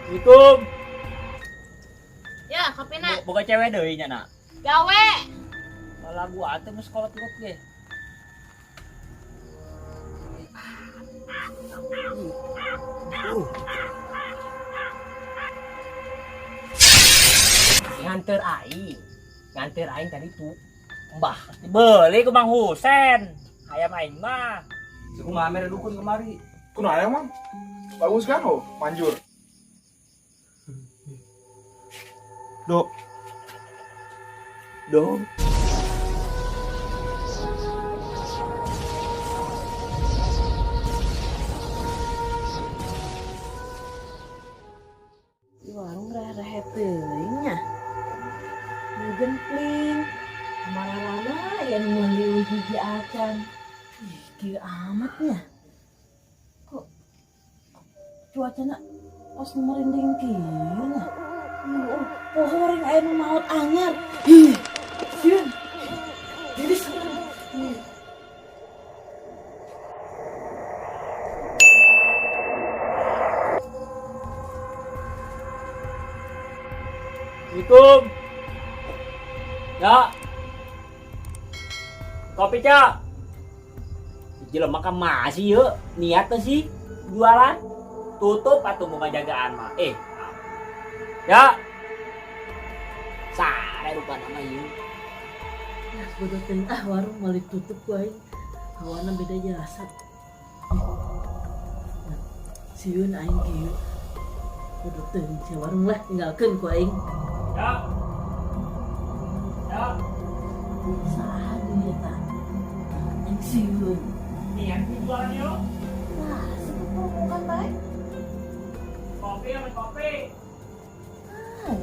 Assalamualaikum. Ya, kopina. Boga cewek deui nya na. Gawe. Lagu atuh geus kolot-kolot ge. Nganter aing. Nganter aing tadi tuh. Mbah. Dibeli ku Mang Husen. Hayam aing mah. Si kumaha mere dukun kemari. Kunaon emang? Bagus kan oh, manjur. Dok. Dok. Di warung rehe teuing nya. Nu gempling. Kamarana ya nu meuli hiji acan. Ih, kieu amat nya. Kok cuacana kos nu merinding kieu nya. Oh, pohoring aya nu maot anyar. Ih, sieun. Jadi serem. Ih. Assalamualaikum. Ya. Kopi, Cak. Jelema ka masih yeuh, niat teh sih jualan. Tutup atuh mau ngajagaan mah. Ya. Sare rupa nama ieu. Ya, bodoh teuing ah warung malah ditutup ku aing. Hawana beda jasa. Sieun aing kieu. Bodoh teuing si warung lah tinggalkeun ku aing. Ya. Ya. Saha deui eta? Aing sieun. Niat sih jualan yuk. Nah, sepupu bukan bae. Kopi sama kopi. Ah,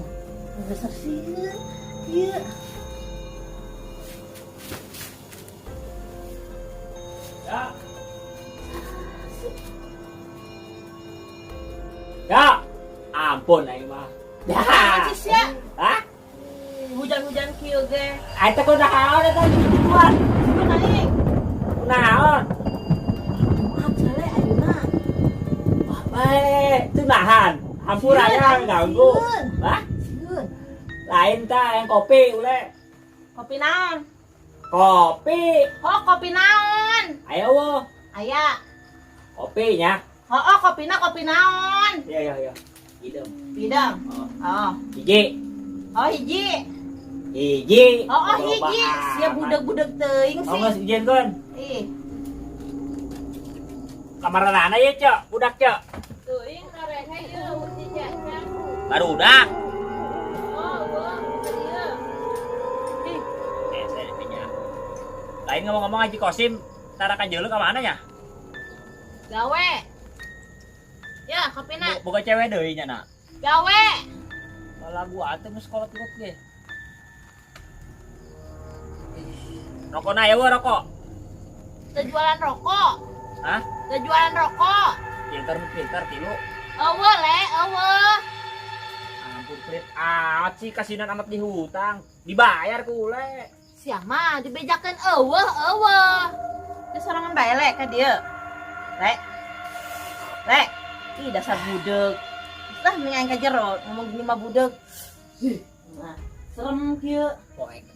dasar sieun. Ieu. Ya. Ya. Ampun aing mah. Ya. Cis ya. Hah? Hujan-hujan kieu ge. Eta kunaon eta gituan? Sieun aing. Kunaon? Jumat sale ayeuna. Bae, itu nahan. Hampura ya ganggu. Hah? Sieun. Lain ta yang kopi ule. Kopi naon? Kopi. Oh, kopi naon? Ayo wo. Aya. Kopi nya. Oh, oh, kopina kopi naon? Iya iya iya. Idem. Bidang. Oh. Oh. Hiji. Oh, hiji. Hiji. Oh, oh hiji. Sia budeg-budeg teuing Oh, sih. geus ijen kon. Ih. Kamarana ya, Cok. Budak, Cok. Teuing karehe ieu hiji acan. Barudak. Oh, eueuh, ieu. Ih, Saya punya. Lain ngomong-ngomong Haji Kosim, tara ka jeuleuh ka mana nya? Gawe. Ya, kopina. Boga cewek deui nya na. Gawe. Lagu atuh geus kolot-kolot ge. Rokona ya rokok. Teu jualan rokok. Hah? Teu jualan rokok. Filter filter tilu. Eueuh le, eueuh. Ampun pelit amat sih kasinan amat di hutang. Dibayar ku ule. Sia mah dibejakeun eueuh eueuh. Teu sorangan bae le ka dieu. Le. Le. Ih dasar budeg. Lah mending aing ka jero ngomong gini mah budeg. Ih, nah, serem kieu. Poek.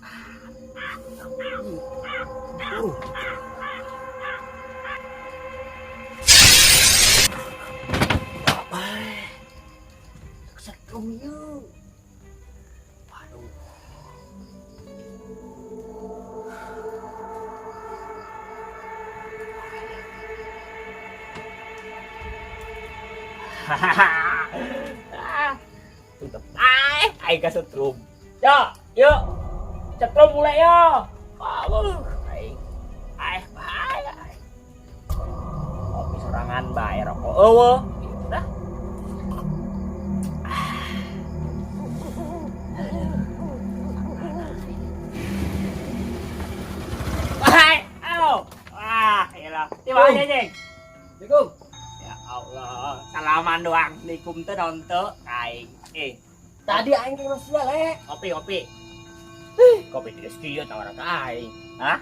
Setrum ieu. Waduh. Hahaha. Tutup. Ai, aing ka setrum. Yo, yuk. Setrum mulai yo. Wah, aing. Ai, bahaya. Kopi sorangan bae rokok eueuh. Gitu dah. Wahai, au. Wah, iyalah. Tiba aja, Jeng. Assalamualaikum. Ya Allah, salaman doang. Assalamualaikum teh naon teu aing. Tadi aing ke masih le. Kopi, kopi. Kopi tidak sekian tawaran ka aing. Hah?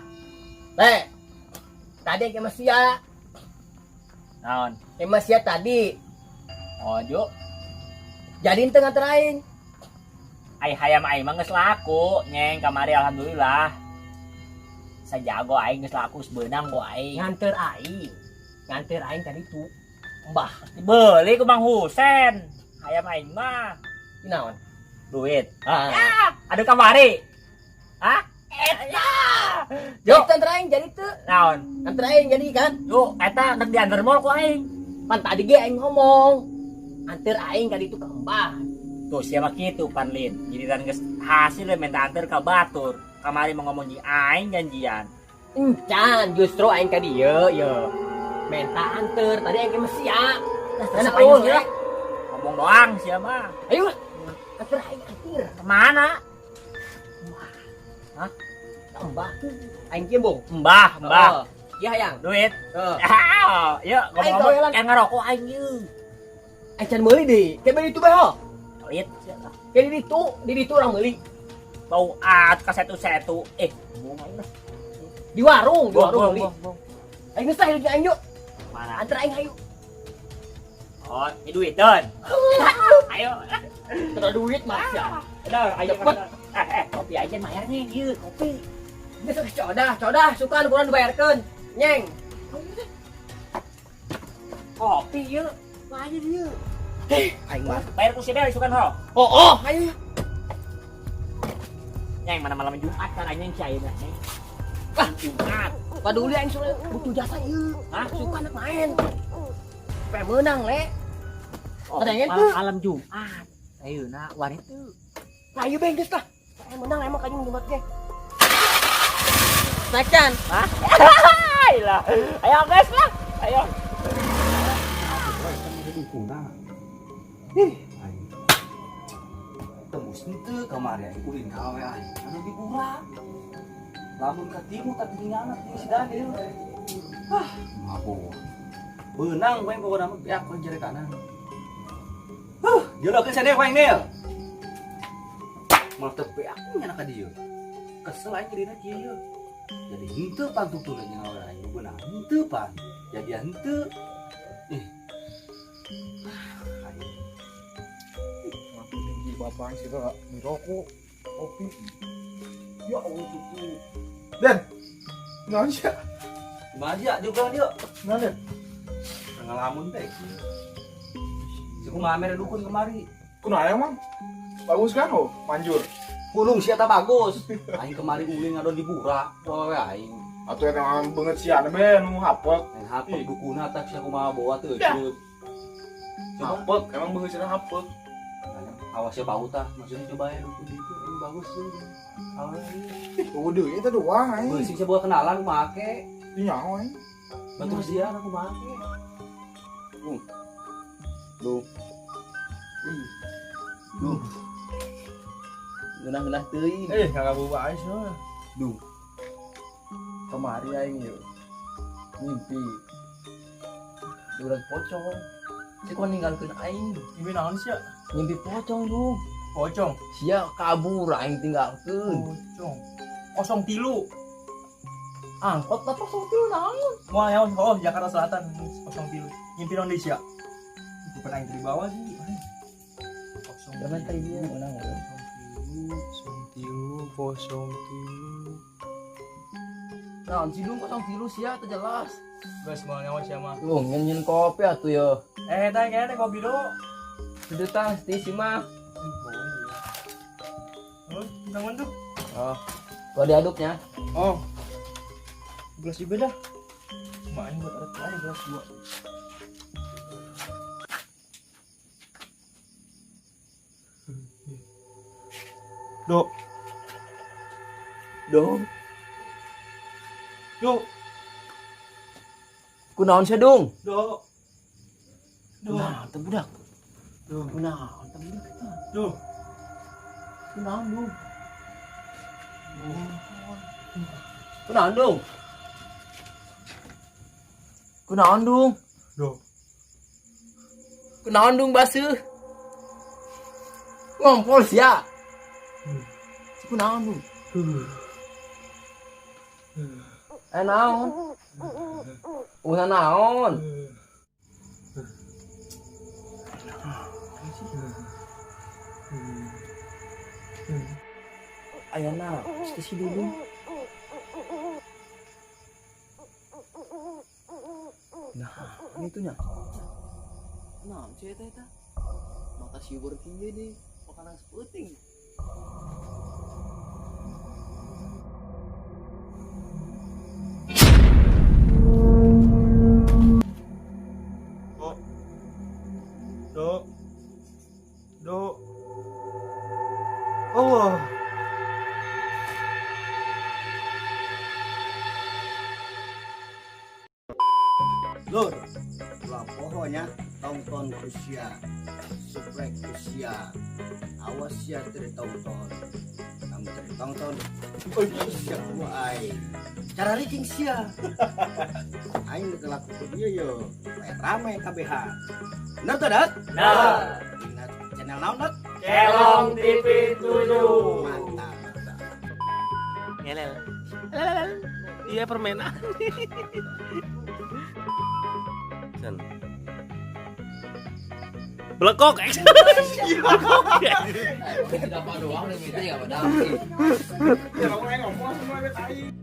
Le. Tadi aing ke masih. Naon? Ke masih tadi. Oh, juk. Jadi henteu nganter aing. Ai hayam aing mah geus laku, nyeng kamari alhamdulillah. Sajago aing geus laku sebenang ku aing. Nganter aing. Nganter aing tadi tuh. Mbah, dibeli ku Bang Husen. Hayam aing mah. Naon? Duit. Ah. Ya, aduh kamari. Hah? Eta. Yo, nganter aing jadi teu. Naon? Nganter aing jadi kan? Yo, eta rek diantar mall ku aing. Pan tadi ge aing ngomong. Anter aing kali itu ke Mbah. Tuh siapa kitu Panlin. Jadi dan geus hasil minta anter ka batur. Kamari mau ngomong jeung aing janjian. Encan, justru aing ka dieu ye. Minta anter, tadi aing ge mah sia. Nah, Terus aing geus ngomong doang sia mah. Ayo lah. Anter aing anter. Kemana? Hah? Mbah. Aing kieu, Bung. Mbah, mbah. Iya hayang. Duit. Heeh. Yuk, ngomong-ngomong kayak ngerokok aing ieu. Aing can meuli deui. Kayak beli itu bae ho. Duit. Kayak di ditu orang meuli. Bau at ka setu-setu. Ngomong aing lah. Di warung, di warung meuli. Aing geus tah aing yuk. Mana? Anter aing ayo. Oh, ini duiteun. Ayo. Ada duit mas ya. Udah, ayo cepet. Kopi aja bayarnya ieu, kopi. Geus codah, codah, suka nu kurang dibayarkeun. Nyeng. Kopi ieu. Bayar ieu. Aing mah bayar ku si Bel sukan ho. Oh, ayo. Nyeng mana malam Jumat kan anjing si ayeuna nyeng. Wah, Jumat. Paduli aing suka butuh jasa ieu. Hah? Suka anak main. Pe meunang le. Oh, Ada yang tuh. malam Jumat. Ayeuna wani teu. Ayo beng geus lah. Pe meunang emang kajung Jumat ge. Naik can. Hah? Ayolah. Ayo guys lah. Ayo. Ih, aing. Tembus henteu kamari aing ulin ka awe aing. Anu diurang. Lamun katimu katingalna ti si Daniel. Ah, mabok. Beunang we pokona mah beak we jere kanan. Huh, jodohkeun sadeu aing Nil. Malah teu beak nya ka dieu. Kesel aing jadina kieu ieu. Jadi henteu pan tutuna nya awe aing beunang henteu pan. Jadi henteu. Ih. Bapak sih kak ngerokok, kopi. Ya Allah tuh. Dan, naon sih? Gimana sih ya? Dia pulang dia. Naon Den? Ngelamun teh. Si kumaha mere dukun kemari. Kunaon emang? Bagus kan oh, manjur. Pulung sia ta bagus. Aing kemari ulin ngadon di burak, wae aing. Atuh eta mah beungeut sia be nu hapek. Aing hapek dukuna tah sia kumaha bawa teu. Hapek, emang beungeut sia hapek. Awas ya bau tah, maksudnya coba ya dukun itu ini bagus sih. Awas. Udah itu doang aing. Beusi sia boga kenalan aku make. Nyaho aing. Batur sia aku make. Duh. Duh. Ngeunah-ngeunah teuing. Kagak boba aing sia. Duh. Kemari aing yeuh. Mimpi. Urang pocong. Si kok ninggalkeun aing. Mimpi naon sia? Mimpi pocong dong. Pocong. Sia kabur aing tinggalkeun. Pocong. 03. Angkot lah 03 naon? Moal nyaho, oh Jakarta Selatan 03. Mimpi naon deui sia? Itu pernah aing dibawa sih. 03. Zaman tadi dia menang. 03 03. Naon sih dong 03 sia teu jelas. Geus moal nyaho sia mah. Lu nyen kopi atuh ye. Tah kayaknya kopi do. Sedutan si mah. Oh, bangun tuh. Oh, gua diaduknya. Oh. Gelas juga dah. Main buat ada aja gelas dua. Do. Dong. Do. Kunaon sia, Dung? Do. Do. Nah, teu budak. Duh. Kunaon teu budak eta? Duh. Kunaon, Dung? Kunaon, Dung? Kunaon, Dung? Duh. Kunaon, Dung, baseuh? Ngompol sia. Kunaon, Dung? Naon? Ulah naon? Aya napas teh si Dudung. Nah, itu nya. Naon sih eta eta? Mata siwur kieu deh, makanan sepeuting. Do. Do. Allah. Lur, ulah poho nya tonton ku sia, subscribe ku sia, awas sia teu ditonton. Lamun teu ditonton, sia ku aing. Cara ricing sia. Aing nu laku ku dieu yo, supaya rame KBH. Bener tuh, Dot? Nah. Ingat channel naon, Dot? Kelong TV 7. Mantap, mantap. Ngelel. Iya permainan. Belekok. Belekok. Tidak apa doang, lebih itu ya, padahal. Ya, kamu ngomong semua tai.